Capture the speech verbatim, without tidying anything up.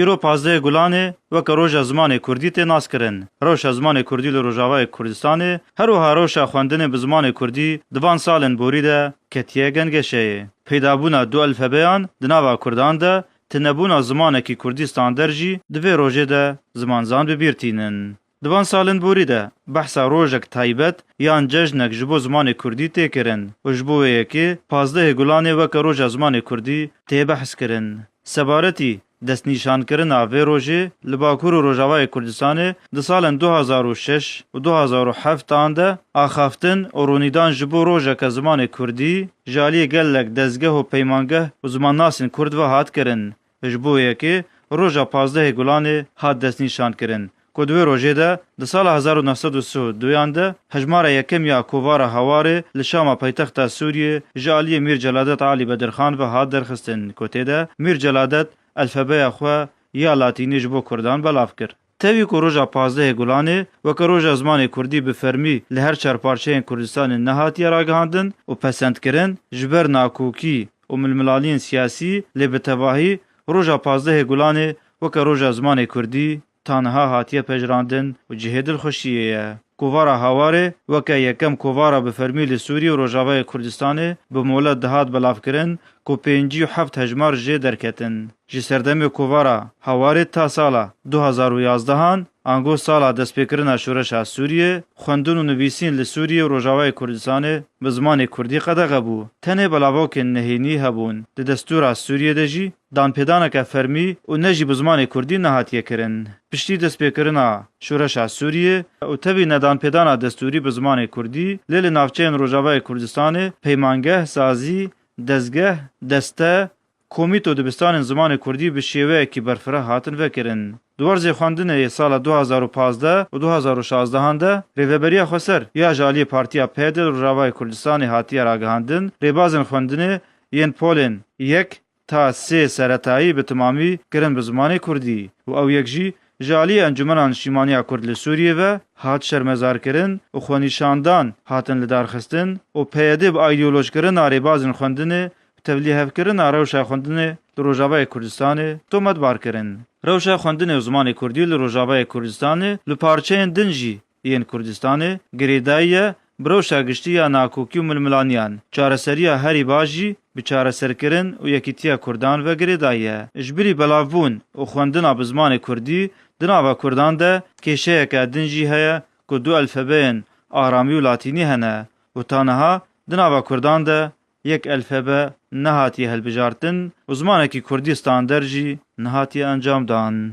Îro pazdehê Gulanê weke roja zimanê kurdî tê naskirin. Rewşa zimanê kurdî li Rojavayê Kurdistanê, her wiha rewşa xwendinê bi zimanê kurdî di van salên borî de ketiye gengeşeyê. Peydabûna du elfebeyan di nava kurdan de, tinebûna zimanekî kurdî stander jî di vê rojê de zimanzan bi bîr tînin. Di van salên borî de behsa rojek taybet yan cejnek ji bo zimanê kurdî tê kirin û ji bo wê yekê pazdehê Gulanê weke roja zimanê kurdî tê behs kirin. Sebaretî destnîşankirina vê rojê li Bakur û Rojavayê Kurdistanê di salên du hazar û şeş û du hazar û heft an de axaftin û rûnîdan ji bo rojeke zimanê kurdî ji aliyê gelek dezgeh û peymangeh û zimannasên kurd ve hat kirin. Ji bo yekê roja pazdehê Gulanê hat destnîşankirin ku di wê rojê de di sala hezar û neh sed û sî û duyan de hejmara yekem ya kovara Hawarê li Şama paytexta Sûriyê ji aliyê Mîr Celadet Alî Bedirxan ve hat derxistin ku tê de Mîr Celadet elfebeya xwe ya latînî ji bo kurdan belav kir. Tevî ku roja pazdehê Gulanê weke roja zimanê kurdî bi fermî li her çar parçeyên Kurdistanê nehatiye ragihandin û pesendkirin, ji ber nakokî û milmilaniyên siyasî, lê bi tevahî roja pazdehê Gulanê weke roja zimanê kurdî ta niha hatiye pejirandin û cihê dilxweşiyê ye. Kovara Hawarê weke yekem kovara bi fermî li Sûriyê û Rojavayê Kurdistanê bi molet dihat belavkirin ku pêncî û heft hejmar jê derketin. Ji serdemê kovara Hawarê ta sala du hazar û yazdehan, ango sala destpêkirina şoreşa Sûriyê, xwendin û nivîsîn li Sûriyê û Rojavayê Kurdistanê bi zimanê kurdî qedexe bû. Tenê belavokên nehênî hebûn. Di destûra Sûriyê de jî danpêdaneke fermî û ne jî bi zimanê kurdî nehatiye kirin. Piştî destpêkirina şoreşa Sûriyê û tevî nedanpêdana destûrî bi zimanê kurdî, lê li navçeyên Rojavayê Kurdistanê peymangeh, sazî, dezgeh, deste, komît û dibistanên zimanê kurdî bi şêweyekî berfireh hatin vekirin. Di werzê xwendinê yê sala du hazar û pazdeh û du hazar û şazdehan de Rêveberiya Xweser ya ji aliyê Partiya P Y D li Rojavayê Kurdistanê hatiye ragihandin, rêbazên xwendinê yên polên yek ta sê seretayî bi timamî kirin bi zimanê kurdî û ew yek jî ji aliyê Encûmena Niştîmaniya Kurd li Sûriyê ve hat şermezarkirin û xwenîşandan hatin lidarxistin û P Y D bi aydiyolojkirina rêbazên xwendinê û tevlîhevkirina rewşa xwendinê li Rojavayê Kurdistanê tometbar kirin. Rewşa xwendinê û zimanê kurdî li Rojavayê Kurdistanê li parçeyên din jî yên Kurdistanê girêdayî ye, bi rewşa giştî ya nakokî û milmilaniyan, çareseriya herî baş jî bi çareserkirin û yekîtiya kurdan ve girêdayî ye. Ji birî belavbûn û xwendina bi zimanê kurdî di nava kurdan de kêşeyeke din jî heye ku du elfebeyên aramî û latînî hene û ta niha di nava kurdan de yek elfebe nehatiye hilbijartin û zimanekî kurdî stander jî nehatiye encamdan.